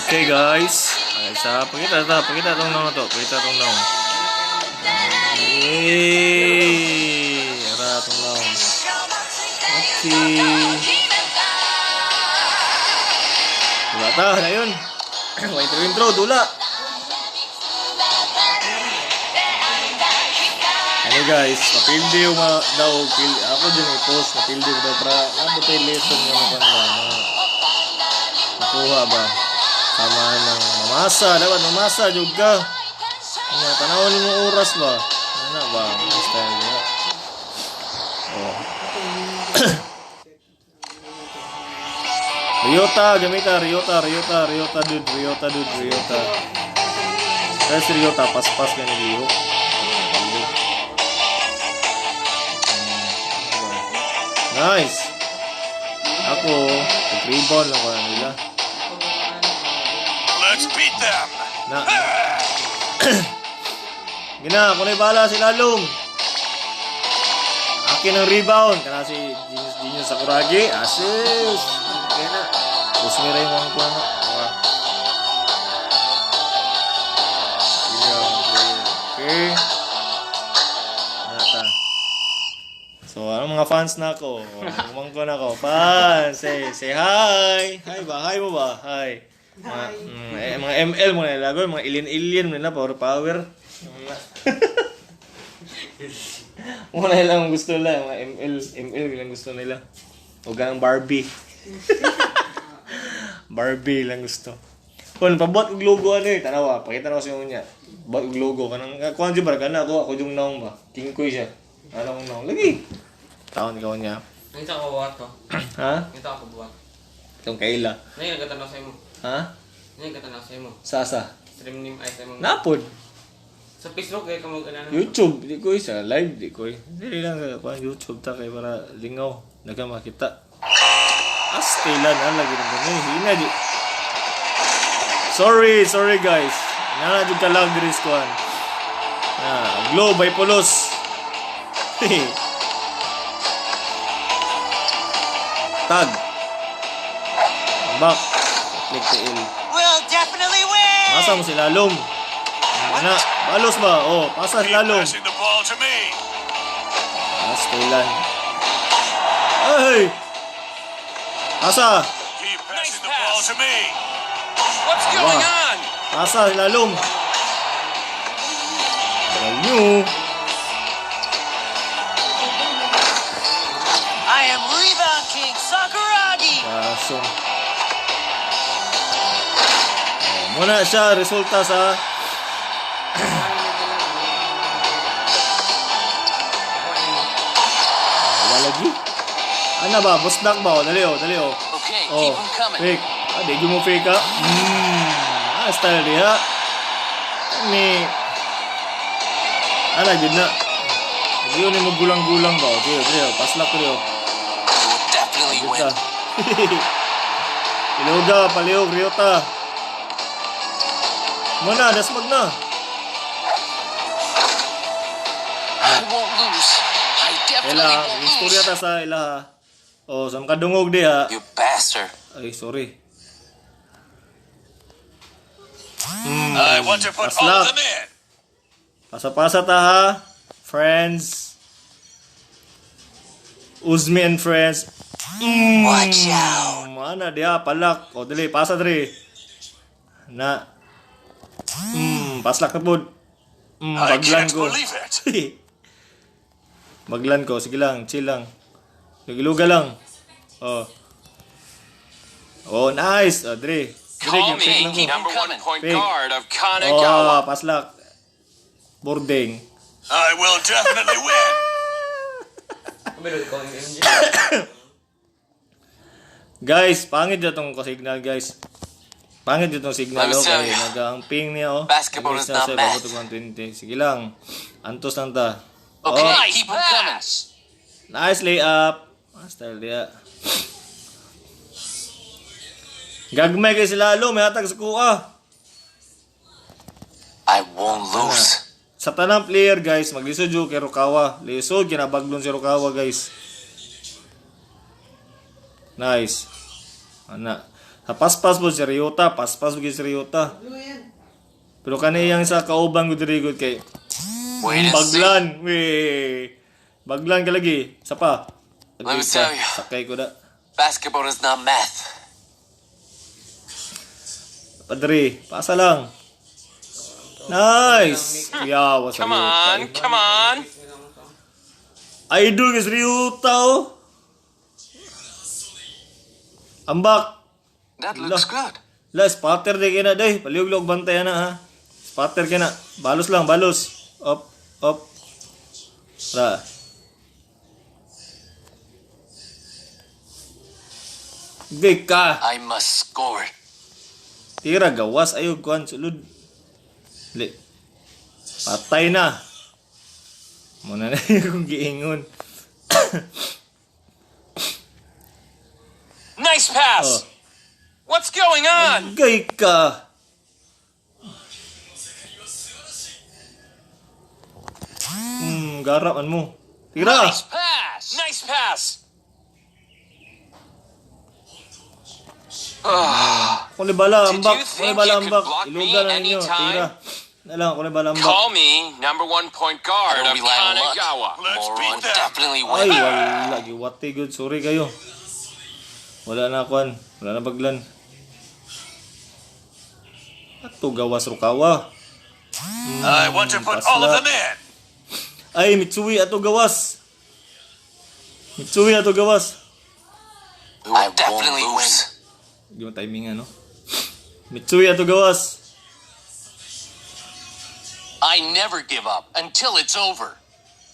Okay guys. Ay, sa pakita ta, pakita tong naong to, pakita tong naong. Hey, ara tong naong. Okay. Dula ta, na yun. Wait, intro intro, dula. Ano guys, mapildi yung mga daw, pil, ako din i-post, mapildi ko daw para nabot tayo lesson nga makanda na makuha ba? Sama ng mamasa, dapat mamasa, jud ka. Nga, tanawon mo oras ba? Ano ba? Ano style niya? Oh. Ryota, gamita, Ryota, Ryota, Ryota, dude, Ryota, dude, Ryota. Kaya si Ryota, paspas ka ni Ryo. Nice! Ako, nag-rebound lang ko na nila. Let's beat them. Na. Gina, ako na'y bala si Lalong. Akin ang rebound. Kana si Genius Genius Sakuragi. Assist. Kaya na. Usmira yung mga kuha na. Wah. Okay. Nata. So, ano mga fans na ako? Umangko na ako. Fans, say hi. Hi ba? Hi mo ba? Hi. Mga, eh, mga ML mo na nila. Mga alien-alien mo nila. Power power. Muna nila ang gusto nila. Mga ML, ML lang gusto nila. O ang Barbie. Barbie lang gusto. Kun pabuhat og logo ano eh, tanawa, pakita na ko sa inyo niya. Buhat og logo kanang kuan jud ba kana ako ako yung naong ba. Kingkoy siya. Ano akong naong lagi. Taon ikaw niya. Ang isa ko buhat ko. Ha? Ang isa ko buhat. Itong kaila. Ngayon nagkatanaw sa imo. Ha? Ngayon nagkatanaw sa imo. Sasa. Stream nim ay sa imo. Napod. Sa Facebook kay ka mag ano. YouTube, di ko isa live di ko. Dili lang sa kuan YouTube ta kay para lingaw naga makita. Astilan ang lagi ng ganun. Hina di. Sorry, sorry guys. Nana jud ka lang diri sa kuan. Na, glow by Polos. Tag. Back. Click to L. We'll definitely win! Masa mo si Lalong. Ana, balos ba? Oh, pasa si Keep Lalong. passing the ball to me. Astilan. Ay! Pasa! Keep passing the ball to me. What's going on? Pasa si Lalong. Tagal nyo. I am Rebound King Sakuragi! Pasong. Oh, muna siya resulta sa wala lagi. Ano ba? Busnak ba? Oh, dali oh, dali oh. Okay, Oh, keep 'em coming. fake. Ah, di mo fake ah. Ah, style diha. Ni Ala, jud na. Yun ni magulang-gulang ba? Oh, dili, dili. Paslak ko dili. We'll definitely Jud win. ta. Iloga, palihog, Ryota. Muna, dasmag na. I won't lose. I definitely Ila, won't istorya lose. ta sa ila. Oh, sa makadungog diha. You bastard. Ay, sorry. I want to put all Paslak. of them in. Pasa-pasa ta ha. Friends. Uzmi and friends. Watch out! Mana diha palak. O dili pasa diri. Na. Paslak na pud. I Baglan can't ko. believe it. Baglan ko, sige lang, chill lang. Nagiluga lang. Oh. Oh, nice. Oh, diri. Diri, Call fake me lang ko. number one point Fake. guard of Kanagawa. Oh, paslak. Boarding. I will definitely win. Meron ko ang MJ. Guys, pangit na tong signal, guys. Pangit itong signal, Let me oh. tell Kaya you. nag-ang ping niya, oh. Basketball Bilis is na not siya, math. pabuto 120. Sige lang. Antos lang ta. Okay, Oh, keep 'em coming. nice layup. Ah, style diya. Gagmay kay sila lo, may hatag sa kuha. I won't lose. Sa tanang player guys, maglisod jud kay Rukawa. Lisod ginabaglon si Rukawa guys. Nice. Ana. Sa paspas po si Ryota, paspas po si Ryota. Pero kaniyang sa kauban ko diri gud kay Wait and see. baglan, we. Baglan ka lagi. Sa pa. Let me Lagi ka. tell you. Sakay ko da. Basketball is not math. Padre, pasa lang. Nice. Yawa sa Come Ryota. on, come on. Idol is Ryota oh. Ambak. That looks good. La, spotter di kina day. Palihog bantay na ha. Spotter kina. Balos lang, balos. Up, up. Ra. Di ka. I must score. Tira, gawas. Ayog, kuhan, sulod. Li. Patay na. Muna na yung giingon. Nice pass. Oh. What's going on? Gay ka. Garap man mo. Tira. Nice pass. Nice pass. Kung bala Did ambak, you kung think bala you could ambak. block me Ilugan na ninyo, anytime? tira. Na lang, kung bala ambak. Call me number one point guard of Kanagawa. Let's beat them. Definitely Ay, wala. Giwati good. Sorry kayo. Wala na kuan. Wala na baglan. Ato gawas Rukawa. I want to put all of pasla. them in. Ay, Mitsui ato gawas. Mitsui ato gawas. I definitely win. Hindi mo timing ano. Mitsui ato gawas. I never give up until it's over.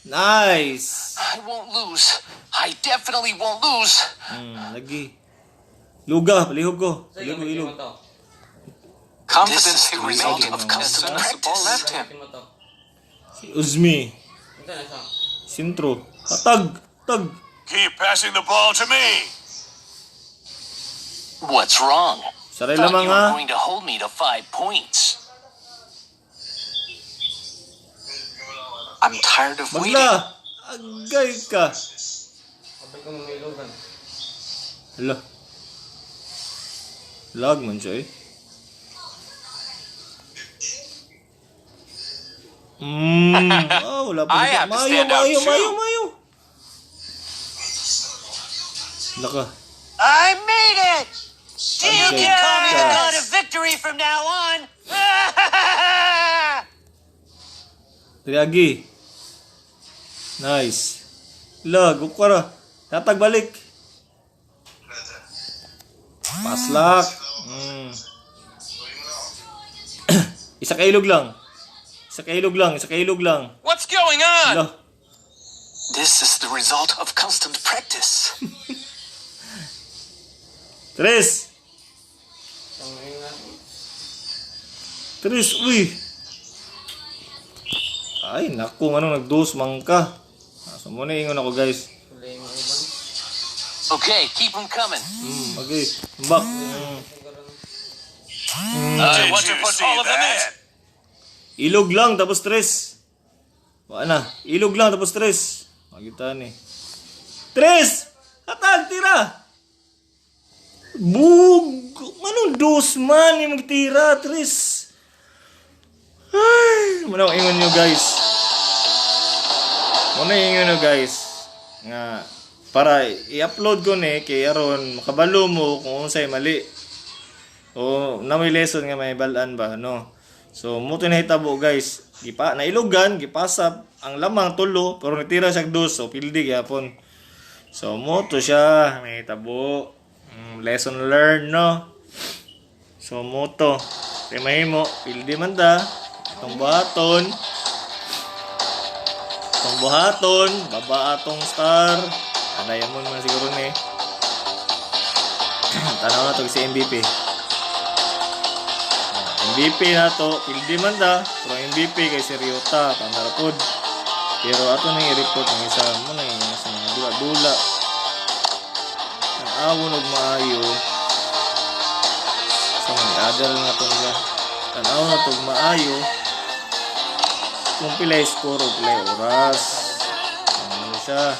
Nice. I won't lose. I definitely won't lose. Lagi. Luga, palihog ko. Sa Palihog ko gamitin ilog. mo to. Confidence the result of constant practice. Left him. Gamitin mo to. Si Uzmi. Ito na siya. Sintro. Patag. Tag. Keep passing the ball to me. What's wrong? Saray Thought lamang you were ha. going to hold me to 5 points. I'm tired of waiting. Bagla. Agay ka. Sabi ko mamilugan. Hala. Lag man siya eh. Oh, wala pa. I have to Mayo, stand out mayo, too. mayo, mayo. Laka. I made it! You Okay. can call me the Yes. god of victory from now on. Triagi. Nice. Lag, ukara. Tatag balik. Paslak. Isa kailog lang. Isa kailog lang, isa kailog lang. What's going on? Hala. This is the result of constant practice. Tres. Tangin na. Tres, uy. Ay, naku, ano, nagdos, mangka. Ah, so, muna ingon ako, guys. Kulay mo uban. Okay, keep them coming. Okay. Back. I Did want to you put see all of them that? in. Ilog lang, tapos tres. Wala na. Ilog lang, tapos tres. Makita ni. Tres! Hatag, tira! Bug! Anong dos man yung magtira? Tres! Ay, muna akong ingon nyo, guys. Muna ingon nyo, guys. Nga, para i-upload ko ni kay aron makabalo mo kung unsay mali. O na may lesson nga may balaan ba no. So mo to nahitabo guys. Gipa nailugan, gipasap ang lamang tulo pero nitira siya og dos so pildi gyapon. So mo to siya nahitabo. Lesson learned no. So mo to. Kay mahimo pildi man ta itong buhaton. Itong buhaton, baba atong star. Ah, diamond man siguro ni. Tanaw na to si MVP. Ah, MVP na to, pildi man ta, pero ang MVP kay si Ryota, tama pod. Pero ato nang i-report ang isa mo na yung sa mga dula-dula. Ang awon og maayo. Sa mga adal nga to nila. Tan-aw na to og maayo. Kung pilay score o pilay oras. Ano siya?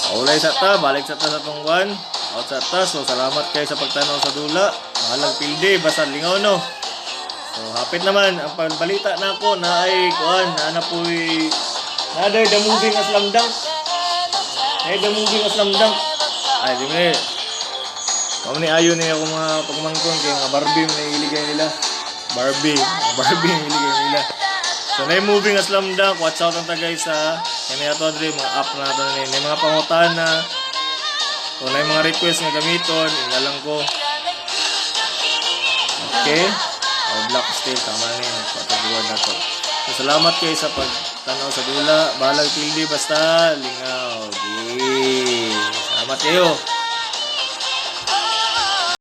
Paulay sa ta, balik sa ta sa tungwan. Out sa ta. So salamat kayo sa pagtanaw sa dula. Bahalag pildi basta lingaw, no. So hapit naman ang pagbalita nako na ay kuan na na po'y na the movie nga Slam Dunk. Ay, the movie nga Slam Dunk. Ay, di mo ni. Mao ni ayo ni ako mga pagmangkon kay nga Barbie man ang iligay nila. Barbie, mga Barbie ang iligay nila. So na movie nga Slam Dunk, watch out ang ta, guys, ha. Kaya na ato diri mga app na ato ni, may mga pangutana. Kung na mga request nga gamiton, inalang ko. Okay? O black steel, tama na yun. Pataguan na to. So, salamat kayo sa pagtanaw sa dula. Bahalag pildi, basta lingaw. Okay. Salamat kayo.